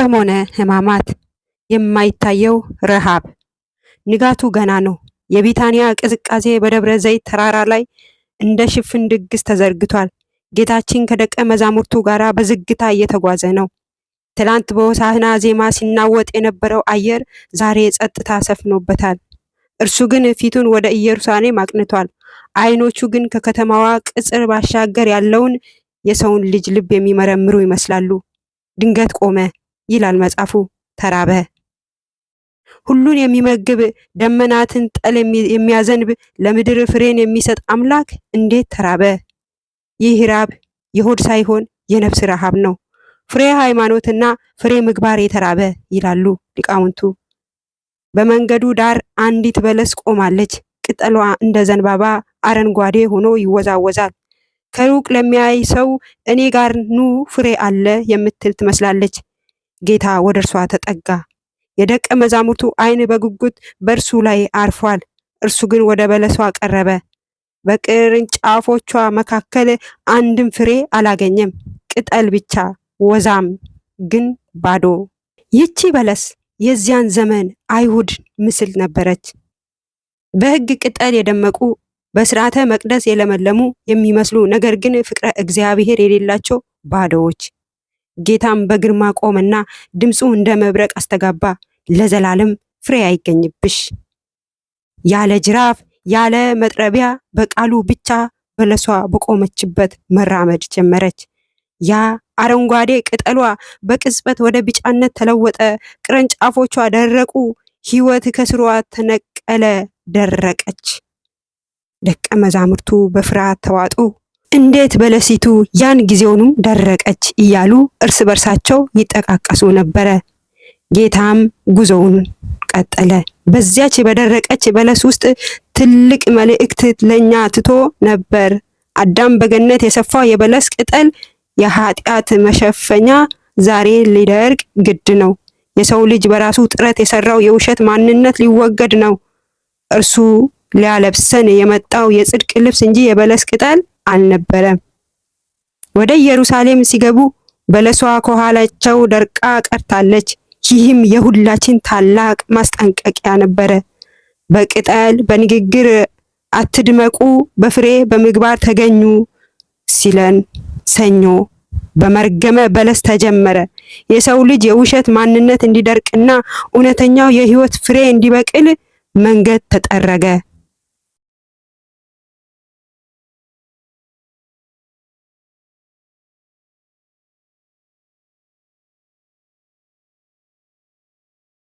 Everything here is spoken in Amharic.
ሰሞነ ሕማማት የማይታየው ረሃብ። ንጋቱ ገና ነው። የቢታንያ ቅዝቃዜ በደብረ ዘይት ተራራ ላይ እንደ ሽፍን ድግስ ተዘርግቷል። ጌታችን ከደቀ መዛሙርቱ ጋር በዝግታ እየተጓዘ ነው። ትላንት በሆሳዕና ዜማ ሲናወጥ የነበረው አየር ዛሬ ጸጥታ ሰፍኖበታል። እርሱ ግን ፊቱን ወደ ኢየሩሳሌም አቅንቷል። ዓይኖቹ ግን ከከተማዋ ቅጽር ባሻገር ያለውን የሰውን ልጅ ልብ የሚመረምሩ ይመስላሉ። ድንገት ቆመ ይላል መጽሐፉ። ተራበ። ሁሉን የሚመግብ፣ ደመናትን ጠል የሚያዘንብ፣ ለምድር ፍሬን የሚሰጥ አምላክ እንዴት ተራበ? ይህ ራብ የሆድ ሳይሆን የነፍስ ረሃብ ነው። ፍሬ ሃይማኖትና ፍሬ ምግባር የተራበ ይላሉ ሊቃውንቱ። በመንገዱ ዳር አንዲት በለስ ቆማለች። ቅጠሏ እንደ ዘንባባ አረንጓዴ ሆኖ ይወዛወዛል። ከሩቅ ለሚያይ ሰው እኔ ጋር ኑ ፍሬ አለ የምትል ትመስላለች። ጌታ ወደ እርሷ ተጠጋ። የደቀ መዛሙርቱ ዓይን በጉጉት በእርሱ ላይ አርፏል። እርሱ ግን ወደ በለሷ ቀረበ። በቅርንጫፎቿ መካከል አንድም ፍሬ አላገኘም፣ ቅጠል ብቻ፣ ወዛም ግን ባዶ። ይህቺ በለስ የዚያን ዘመን አይሁድ ምስል ነበረች። በሕግ ቅጠል የደመቁ፣ በሥርዓተ መቅደስ የለመለሙ የሚመስሉ፣ ነገር ግን ፍቅረ እግዚአብሔር የሌላቸው ባዶዎች። ጌታም በግርማ ቆመና ድምፁ እንደ መብረቅ አስተጋባ፣ ለዘላለም ፍሬ አይገኝብሽ። ያለ ጅራፍ ያለ መጥረቢያ በቃሉ ብቻ በለሷ በቆመችበት መራመድ ጀመረች። ያ አረንጓዴ ቅጠሏ በቅጽበት ወደ ቢጫነት ተለወጠ። ቅርንጫፎቿ ደረቁ። ሕይወት ከስሯ ተነቀለ፣ ደረቀች። ደቀ መዛሙርቱ በፍርሃት ተዋጡ። እንዴት በለሲቱ ያን ጊዜውንም ደረቀች እያሉ እርስ በርሳቸው ይጠቃቀሱ ነበረ። ጌታም ጉዞውን ቀጠለ። በዚያች በደረቀች በለስ ውስጥ ትልቅ መልእክት ለኛ ትቶ ነበር። አዳም በገነት የሰፋው የበለስ ቅጠል፣ የኃጢአት መሸፈኛ፣ ዛሬ ሊደርቅ ግድ ነው። የሰው ልጅ በራሱ ጥረት የሰራው የውሸት ማንነት ሊወገድ ነው። እርሱ ሊያለብሰን የመጣው የጽድቅ ልብስ እንጂ የበለስ ቅጠል አልነበረም። ወደ ኢየሩሳሌም ሲገቡ በለሷ ከኋላቸው ደርቃ ቀርታለች። ይህም የሁላችን ታላቅ ማስጠንቀቂያ ነበረ። በቅጠል በንግግር አትድመቁ፣ በፍሬ በምግባር ተገኙ ሲለን ሰኞ በመርገመ በለስ ተጀመረ። የሰው ልጅ የውሸት ማንነት እንዲደርቅና እውነተኛው የሕይወት ፍሬ እንዲበቅል መንገድ ተጠረገ።